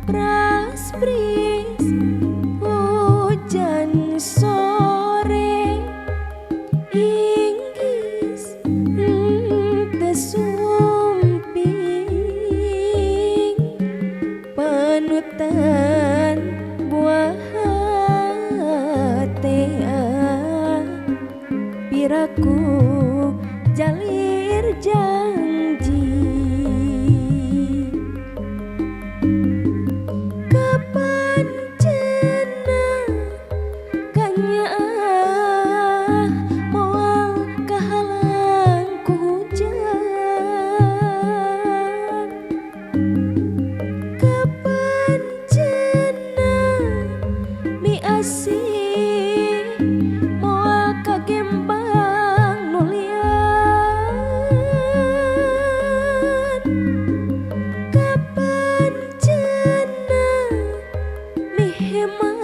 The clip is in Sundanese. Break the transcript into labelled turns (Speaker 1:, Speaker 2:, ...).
Speaker 1: Pras-pris hujan sore inggis henteu sumping panutan buah hatea piraku jalir janji. Kapan cenah kanyaah moal kahalang ku hujan? Kapan cenah miasih moal kagembang nu lian? Kapan cenah mihemah